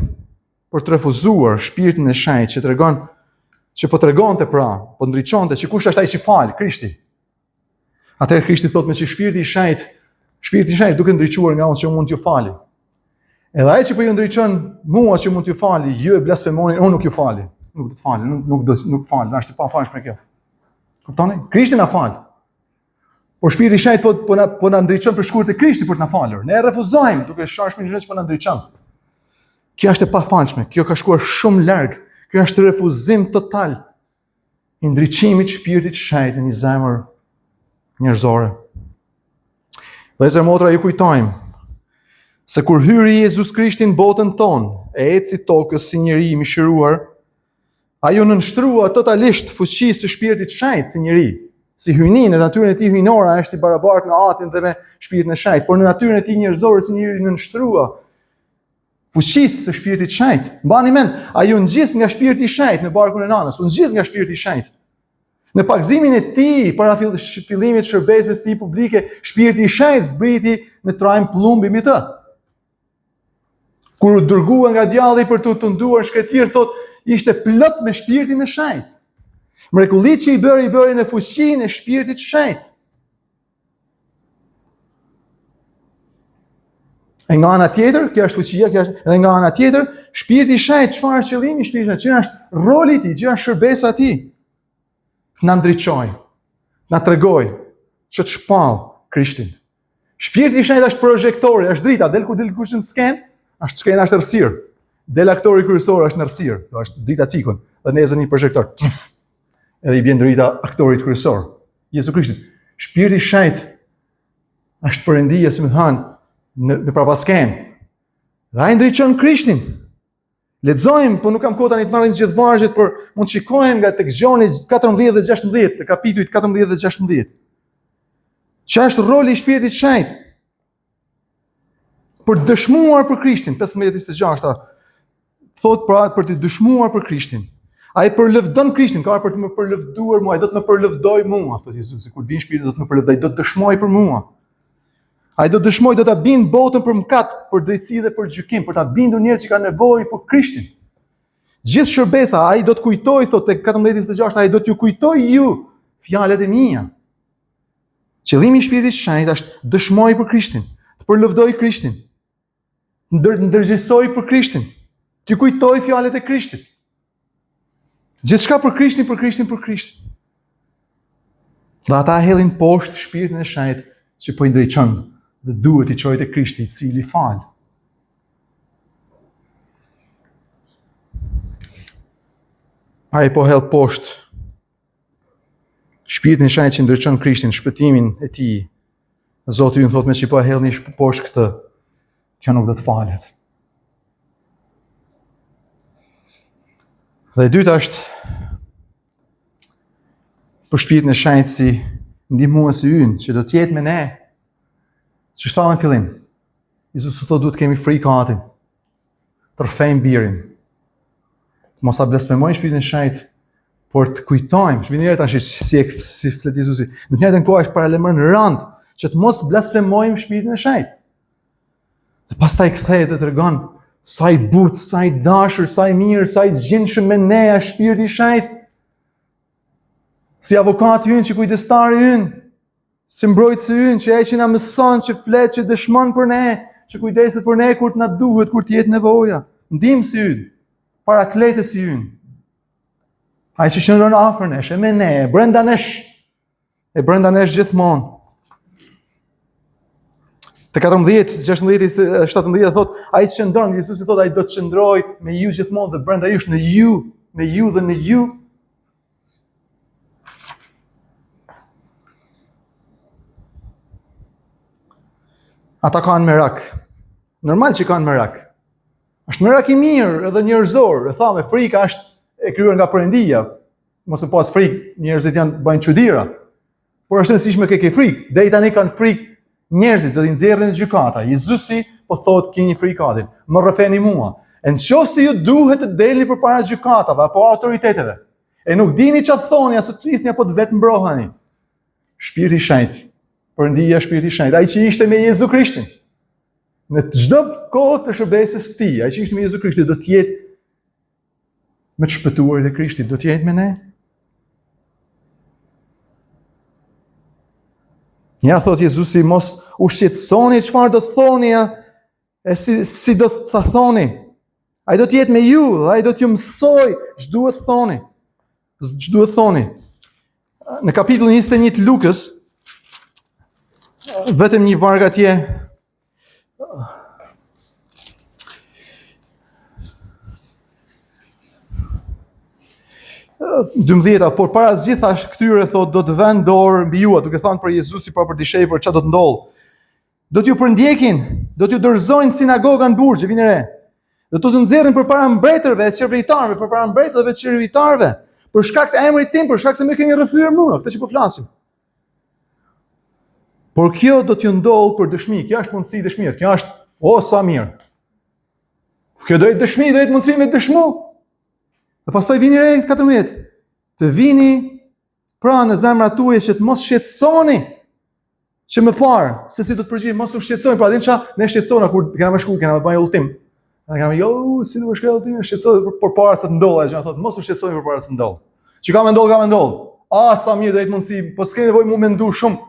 për të refuzuar shpirtin e shenjtë që tregon që po tregonte pra, po ndriçonte që kush është ai që fal, Krishti. Atëherë Krishti thotë meqë shpirti i shenjtë, shpirti i shenjtë duke ndriçuar nga unë që mund t'ju fali. Edhe ai që po ju ndriçon mua që mund t'ju fali, ju e blasfemoni, unë nuk ju fali. Nuk do të fali, nuk nuk do nuk fal, është e pafalshme kjo. Kuptoni? Krishti na fal. Por shpirti i shenjtë po po na po na ndriçon për shkuar te Krishti për të na falur. Ne e refuzojmë duke sharë shpirtin e shenjtë që po na ndriçon. Kjo është e pafalshme, kjo ka shkuar shumë larg. Kjo është refuzim total i ndriçimit shpirtit të shenjtë në një zemër njerëzore. Vëllezër motra ju kujtojmë se kur hyri Jezus Krishti në botën tonë e eci tokës si njeri i mishëruar, ai u nënshtrua totalisht fuqisë së shpirtit të shenjtë si njeri, si hyjni në natyrën e tij hyjnore është i barabartë me Atin dhe me shpirtin e shenjtë, por në natyrën e tij njerëzore si njeri u nënshtrua fuqisë së shpirtit të shenjtë. Mbani mend, ai u ngjis nga shpirti i shenjtë në barkun e nanës, u ngjis nga shpirti i shenjtë. Në pagëzimin e tij para fillimit të shërbesës tij publike, shpirti i shenjtë zbriti në trajtë pëllumbi mbi të. Kur u dërgua nga djalli për t'u tunduar në shkretëtirë, thotë, ishte plot me shpirtin e shenjtë. Mrekullitë që i bëri, i bëri në fuqinë e shpirtit të shenjtë. E nga ana tjetër, kjo është fuqia, kjo është edhe nga ana tjetër, shpirti i shenjtë, çfarë është qëllimi i shpirtit të shenjtë? Çfarë është roli i tij, çfarë është shërbesa e tij? Të na ndriçojë, të na tregojë që të shpall Krishtin. Shpirti i shenjtë është projektori, është drita, del kur del kush në skenë, është skena është errësirë. Del aktori kryesor është në errësirë, do është drita fikun dhe ndezën një projektor. Edhe i bjen drita aktorit kryesor, Jezu Krishtit. Shpirti i Shenjtë është Perëndia, si me thanë, në, në prapaskenë. Dhe ai ndriçon Krishtin. Lexojmë, po nuk kam kohë tani të marrim gjithë vargjet, por mund të shikojmë nga tek Gjoni 14 dhe 16, të kapitujt 14 dhe 16. Që është roli i Shpirtit të Shenjtë? Për të dëshmuar për Krishtin, 15:26 thotë pra për të dëshmuar për Krishtin. Ai përlëvdon Krishtin, ka për të më përlëvduar mua, ai do të më përlëvdojë mua, thotë Jezusi, kur të vijë Shpirti do të më përlëvdojë, do të dëshmojë për mua. Ai do të dëshmojë, do ta bindë botën për mëkat, për drejtësi dhe për gjykim, për ta bindur njerëzit që kanë nevojë për Krishtin. Gjithë shërbesa, ai do të kujtojë, thotë tek 14:26, ai do t'ju kujtojë ju fjalët e mia. Qëllimi i Shpirtit të Shenjtë është dëshmojë për Krishtin, të përlëvdojë Krishtin, ndër, ndërgjegjësojë për Krishtin, t'ju kujtojë fjalët e Krishtit. Gjithçka për Krishtin, për Krishtin, për Krishtin. Dhe ata hedhin poshtë Shpirtin e Shenjtë që po i ndriçon dhe duhet t'i çojë te Krishti i cili fal. Ai po hedh poshtë Shpirtin e Shenjtë që ndriçon Krishtin, shpëtimin e tij. Zoti ynë thotë meqë po e hedhni poshtë këtë, kjo nuk do të falet. Dhe e dyta është për shpirtin e shenjtë si ndihmuesi ynë që do të jetë me ne. Siç thamë në fillim. Jezusi thotë duhet të kemi frikë atin. Të rrëfejmë birin. Të mos ta blasfemojmë shpirtin e shenjtë, por të kujtojmë, shihni tash si si, si flet Jezusi. Në të njëjtën kohë është paralajmëron rëndë që të mos blasfemojmë shpirtin e shenjtë. Dhe pastaj kthehet dhe tregon sa i butë, sa i dashur, sa i mirë, sa i gjindshëm me ne është shpirti i shenjtë. Si avokati ynë, si kujdestari ynë, Si mbrojtësi ynë që ai që na mëson, që flet, që dëshmon për ne, që kujdeset për ne kur të na duhet, kur të jetë nevoja. Ndihmësi ynë, parakletësi ynë. Ai që qëndron afër nesh, e me ne, brenda nesh, e brenda nesh gjithmonë. Te 14, 16, 17 thotë, ai që qëndron, Jezusi thotë, ai do të qëndrojë me ju gjithmonë dhe brenda jush në ju, me ju dhe në ju. Ata kanë merak. Normal që kanë merak. Është merak i mirë edhe njerëzor. E thamë, frika është e krijuar nga Perëndia. Mos e pas frikë, njerëzit janë bëjnë çudira. Por është e rëndësishme ke ke frikë. Deri tani kanë frikë njerëzit, do t'i nxjerrin në gjykata. Jezusi po thotë kini frikë atin. Më rrëfeni mua. E në qoftë se ju duhet të delni përpara gjykatave apo autoriteteve, e nuk dini çfarë thoni, as të flisni apo të vetëmbroheni. Shpirti i Shenjtë, Perëndia Shpirti i Shenjtë, ai që ishte me Jezu Krishtin. Në çdo kohë të shërbesës së tij, ai që ishte me Jezu Krishtin do të jetë me të shpëtuarit e Krishtit, do të jetë me ne. Ja thotë Jezusi, mos u shqetësoni çfarë do të thoni, ja, e si, si do të thoni. Ai do të jetë me ju dhe ai do t'ju mësojë ç'duhet të thoni. Ç'duhet të thoni. Në kapitullin 21 të Lukës, vetëm një varg atje, Dymbëdhjeta, por para gjithash këtyre thotë do të vënë dorë mbi ju, duke thënë për Jezusin, pra për dishepujt, çfarë do të ndodhë. Do t'ju përndjekin, do t'ju dorëzojnë sinagoga në burgje, vini re. Do t'ju nxjerrin përpara mbretërve e qeveritarëve, përpara mbretërve e qeveritarëve, për shkak të emrit tim, për shkak se më keni rrëfyer mua, këtë që po flasim. Por kjo do t'ju ndodhë për dëshmi, kjo është mundësi dëshmie, kjo është, o, sa mirë. Kjo do jetë dëshmi, do jetë mundësi me dëshmu. Dhe pastaj vini re 14, të vini pra në zemrat tuaja që të mos shqetësoni që më parë, se si do të përgjigjeni, mos u shqetësoni, pra din ça, ne shqetësohena kur kena me shku, kena me bë udhëtim. Ne kena me jo, si do të shkoj udhëtim, shqetësohemi për, përpara se të ndodhë, ajo thotë, mos u shqetësoni përpara se të ndodhë. Që ka me ndodhë, ka me ndodhë. Ah, sa mirë do jetë mundësi, po s'keni nevojë mu mendu shumë.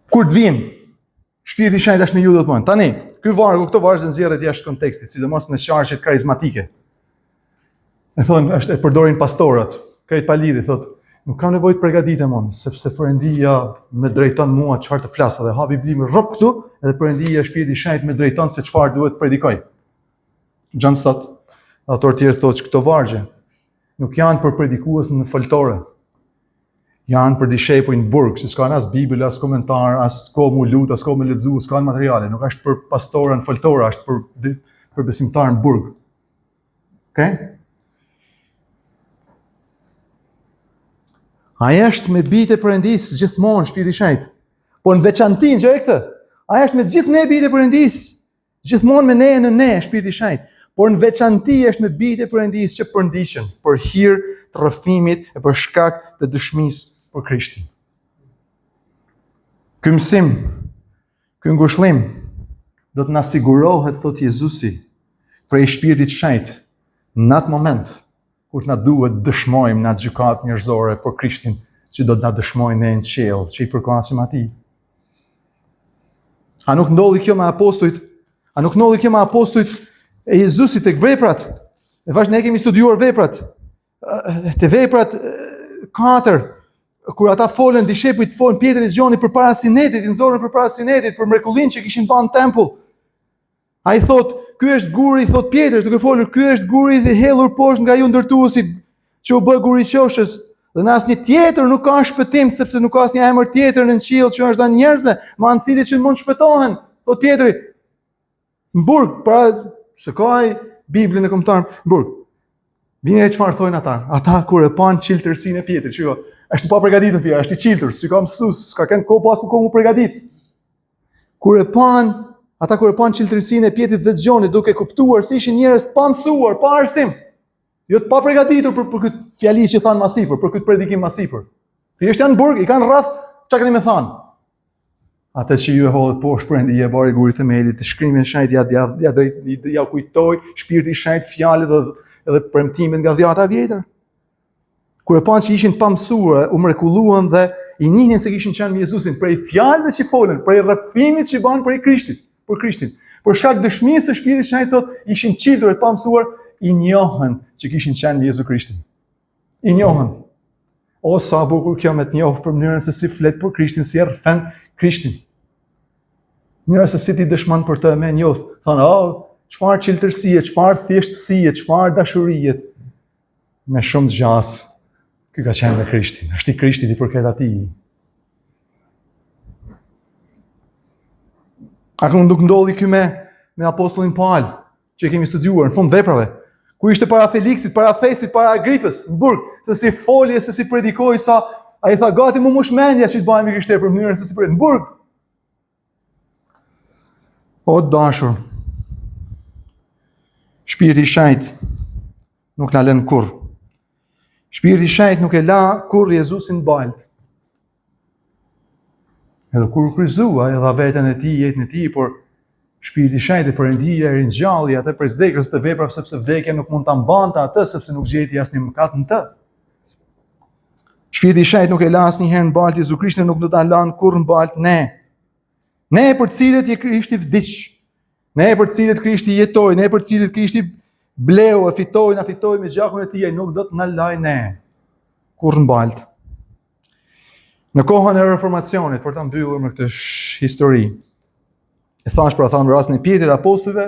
Kur të vijmë, Shpirti i Shenjtë është me ju gjithmonë. Tani, ky vargu, këto vargje nxjerret jashtë kontekstit, sidomos në qarqet karizmatike. E thonë, është e përdorin pastorët, krejt pa lidhje, thotë, nuk kam nevojë të përgatitem unë, sepse Perëndia më drejton mua çfarë të flas dhe hapi Biblën rrop këtu, edhe Perëndia Shpirti i Shenjtë më drejton se çfarë duhet të predikoj. John Stott, autor tjerë thotë që këto vargje nuk janë për predikues në foltore. Janë për dishepuj në burg, që s'kanë as Bibël, as komentar, as kohë mu lut, as kohë me lexu, s'kanë materiale, nuk është për pastorë në foltore, është për për besimtarë në burg. Okej? Okay? Ai është me bijtë e Perëndisë gjithmonë Shpirti i Shenjtë. Por në veçanti në këtë, ai është me gjithë ne bijtë e Perëndisë. Gjithmonë me ne e në ne Shpirti i Shenjtë. Por në veçanti është me bijtë e Perëndisë që përndiqen për hir të rrëfimit e për shkak të dëshmisë për Krishtin. Ky mësim, ky ngushëllim do të na sigurohet thotë Jezusi prej Shpirtit të Shenjtë në atë moment kur të na duhet dëshmojmë në atë gjykatë njerëzore për Krishtin që do të na dëshmojë ne në qiell, që i përkasim atij. A nuk ndodhi kjo me apostujt? A nuk ndodhi kjo me apostujt e Jezusit tek veprat? E vash ne kemi studiuar veprat. Te veprat 4 kur ata folën dishepujt folën Pjetri e Gjoni përpara Sinedrit, i nxorën përpara Sinedrit për mrekullinë që kishin bërë në tempull. Ai thot, ky është guri, thot Pjetri, duke folur, ky është guri i hedhur poshtë nga ju ndërtuesit, që u bë guri i qoshes. Dhe në asnjë tjetër nuk ka shpëtim, sepse nuk ka asnjë emër tjetër në qiell që është dhënë njerëzve, me anë të cilit që mund të shpëtohen, thot Pjetri. Në burg, pra s'e ka ai Biblën e kombëtar, në burg. Vini re çfarë thonë ata? Ata kur e panë çiltërsinë e Pjetrit, shiko, është i papërgatitur Pjetri, është i çiltër, s'i ka mësu, s'ka kanë kohë pas kohë mu përgatit. Kur e panë, ata kur e panë çiltërsinë e Pjetrit dhe Gjonit, duke kuptuar se ishin njerëz të pamësuar, pa arsim, jo të papërgatitur për, për këtë fjali që thanë ma sipër, për këtë predikim ma sipër. Thjesht janë në burg, i kanë rreth, çka keni me thanë? Atë që ju e hodhët poshtë Perëndia e bëri gur i themelit, të shkrimin e shenjtë ja ja ja drejt ja kujtoi shpirti i shenjtë fjalët dhe edhe premtimet nga dhjata e vjetër. Kur e panë që ishin të pamësuar, u mrekulluan dhe i njihnin se kishin qenë me Jezusin prej fjalëve që folën, prej rrëfimit që banë prej Krishtit, për Krishtin. Për shkak dëshmisë së Shpirtit të Shenjtë thotë, ishin çiltër e të pamësuar, i njohën që kishin qenë me Jezu Krishtin. I njohën. O sa bukur kjo me të njohë për mënyrën se si flet për Krishtin, si e rrëfen Krishtin. Mënyrën se si ti dëshmon për të me njohë. Thonë, oh, çfarë çiltërsie, çfarë thjeshtësie, çfarë dashurie. Me shumë gjasë, ky ka qenë me Krishtin. Është i Krishtit i përket atij. A nuk ndodhi ky me, me apostullin Paul, që e kemi studiuar në fund veprave, ku ishte para Feliksit, para Festit, para Agripës, në burg, se si foli e se si predikoi sa ai tha gati m'u mush mendja që të bëhem i krishterë për mënyrën se si predikoi në burg. O të dashur, Shpirti i Shenjtë nuk na lën kurrë. Shpirti i Shenjtë nuk e la kurrë Jezusin baltë. Edhe kur u kryqëzua, e dha veten e tij, jetën e tij, por Shpirti i Shenjtë e Perëndia e ringjalli atë prej vdekjes të veprave sepse vdekja nuk mund ta mbante atë sepse nuk gjeti asnjë mëkat në të. Shpirti i Shenjtë nuk e la asnjëherë në baltë Jezu Krishtin, nuk do ta lanë kurrë në baltë ne. Ne për të cilët je Krishti vdiq. Ne për të cilët Krishti jetoi, ne për të cilët Krishti bleu e fitoi, na fitoi me gjakun e tij, ai nuk do të na lajë ne kurrë në baltë. Në kohën e reformacionit, për ta mbyllur me këtë histori, e thashë pra thamë rastin e Pjetrit apostujve,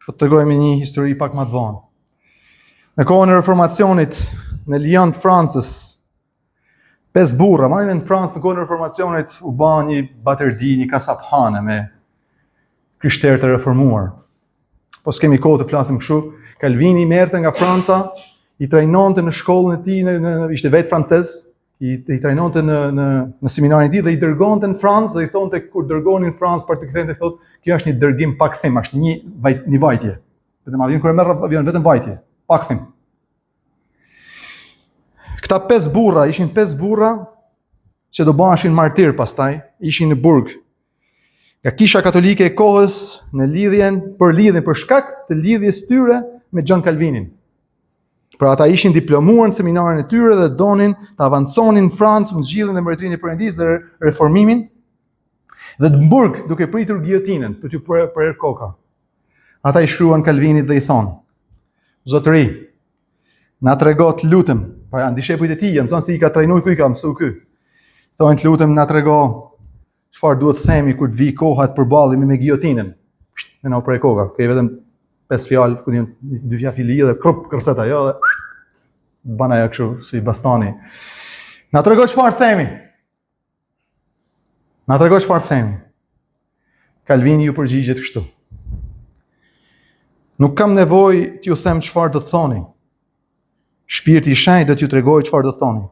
po të tregojmë një histori pak më të vonë. Në kohën e reformacionit në Lyon të Francës, pesë burra, mani në Francë në kohën e reformacionit u bë një baterdi, një kasaphane me krishterë të reformuar. Po s'kemi kohë të flasim kështu. Kalvini i merrte nga Franca, i trajnonte në shkollën e tij, në, në, ishte vetë francez, i, i trajnonte në në në seminarin e tij dhe i dërgonte në Francë dhe i thonte kur dërgonin në Francë për të kthente thotë, kjo është një dërgim pa kthim, është një vajt, një vajtje. Vetëm avion kur e merr avion vetëm vajtje, pa kthim. Këta pesë burra, ishin pesë burra që do bëheshin martir pastaj, ishin në burg Nga kisha katolike e kohës në lidhjen për lidhjen për shkak të lidhjes tyre me John Calvinin. Pra ata ishin diplomuar në seminarin e tyre dhe donin të avanconin në Francë ungjillin dhe mbretërinë e Perëndisë dhe reformimin. Dhe në burg duke pritur gijotinën për t'u prerë koka. Ata i shkruan Calvinit dhe i thonë: Zotëri, na trego të lutem, pra janë dishepujt e tij, janë nxënës i ka trajnuar ky i ka mësuar ky. Thonë të lutem na trego Çfarë duhet të themi kur të vijë koha të përballemi me gijotinën? Me na u pre koka, okay, vetëm. Pesë fjalë, ku di unë, dy fjalë fili dhe krup kërcet ajo dhe bën ajo kështu si bastani. Na trego çfarë themi. Na trego çfarë themi. Kalvini ju përgjigjet kështu. Nuk kam nevojë t'ju them çfarë do të thoni. Shpirti i Shenjtë do t'ju tregojë çfarë do të thoni.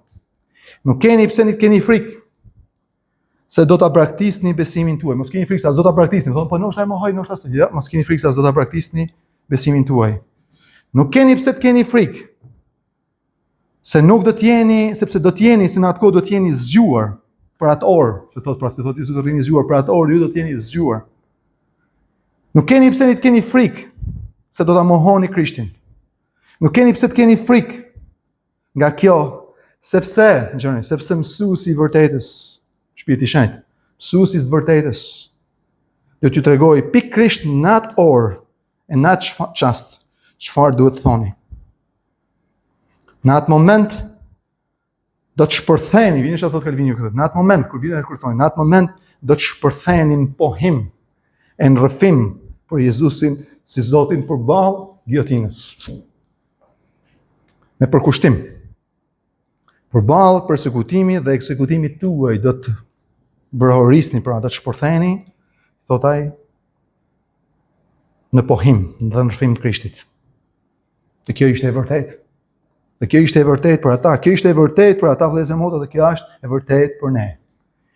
Nuk keni pse të keni frikë se do ta braktisni besimin tuaj. Mos keni frikë se do ta braktisni. Thonë, po ndoshta e mohoj, ndoshta se. Jo, mos keni frikë se do ta braktisni besimin tuaj. Nuk keni pse të keni frikë se nuk do të jeni, sepse do të jeni se në atë kohë do të jeni zgjuar për atë orë, se thotë pra si thotë Jezusi do rrini zgjuar për atë orë, ju do të jeni zgjuar. Nuk keni pse të keni frikë se do ta mohoni Krishtin. Nuk keni pse të keni frikë nga kjo, sepse, dëgjoni, sepse mësuesi i vërtetës, Shpirti i Shenjtë, mësuesi i së vërtetës, do t'ju tregojë pikërisht në atë orë e në atë çast çfarë duhet të thoni. Në atë moment do të shpërtheni, vini çfarë thotë Kalvini këtë. Në atë moment kur vjen kur thonë, në atë moment do të shpërtheni në pohim e në rrëfim për Jezusin si Zotin përballë gijotinës. Me përkushtim. Përballë persekutimit dhe ekzekutimit tuaj do të brohorisni, pra do të shpërtheni, thotë ai, në pohim dhe në rrëfim të Krishtit. Dhe kjo ishte e vërtetë. Dhe kjo ishte e vërtetë për ata, kjo ishte e vërtetë për ata vëllezër motra dhe kjo është e vërtetë për ne.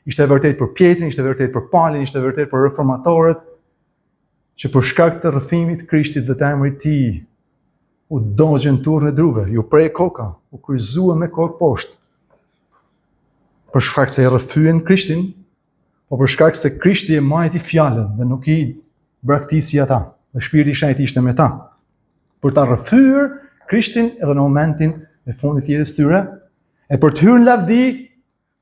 Ishte e vërtetë për Pjetrin, ishte e vërtetë për Palin, ishte e vërtetë për reformatorët që për shkak të rrëfimit të Krishtit dhe të emrit të tij u dogjën turrën e druve, iu pre koka, u kryqëzua me kokë poshtë. Për shkak se e rrëfyen Krishtin, po për shkak se Krishti e majti fjalën dhe nuk i braktisi ata, dhe shpirti i shenjtë ishte me ta. Për ta rrëfyer Krishtin edhe në momentin e fundit të jetës tyre, e për të hyrë në lavdi,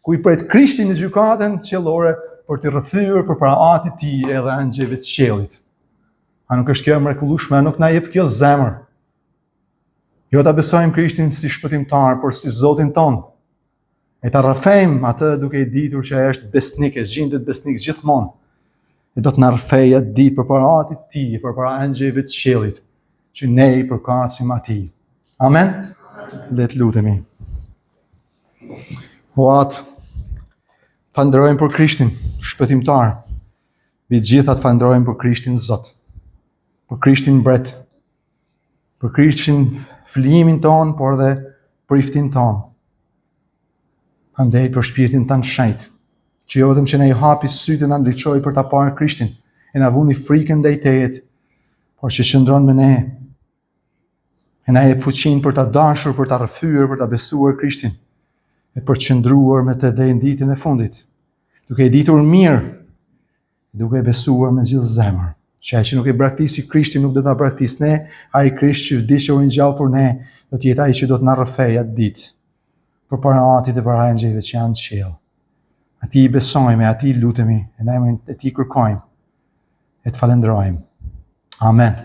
ku i pret Krishti në gjykatën qiellore për t'i rrëfyer përpara Atit tij edhe engjëjve të qiellit. A nuk është kjo e mrekullueshme? A nuk na jep kjo zemër? Jo ta besojmë Krishtin si shpëtimtar, por si Zotin tonë. E ta rrëfejmë atë duke i ditur që ai është besnik, e gjindet besnik gjithmonë. E do të na rrëfejë atë ditë përpara Atit të tij, përpara engjëjve të qiellit, që ne i përkasim atij. Amen. Le të lutemi. O Atë, falënderojmë për Krishtin, shpëtimtar. Mbi të gjitha të falënderojmë për Krishtin Zot, për Krishtin Mbret, për Krishtin flijimin tonë, por dhe priftin tonë. Faleminderit për shpirtin tënd të shenjtë, që jo vetëm që na i hapi sytë e na ndriçoi për ta parë Krishtin, e na vuni frikën ndaj teje, por që qëndron me ne, E na jep fuqinë për ta dashur, për ta rrëfyer, për ta besuar Krishtin e për të qëndruar me të deri në ditën e fundit, duke e ditur mirë, duke e besuar me gjithë zemër, që ai që nuk e braktisi Krishtin nuk do të na braktisë ne, ai Krisht që vdiq e u ringjall për ne, do të jetë ai që do të na rrëfejë atë ditë përpara Atit e para engjëjve që janë në qiell. Atij i besojmë, atij i lutemi, e në emrin e tij kërkojmë e të falënderojmë. Amen.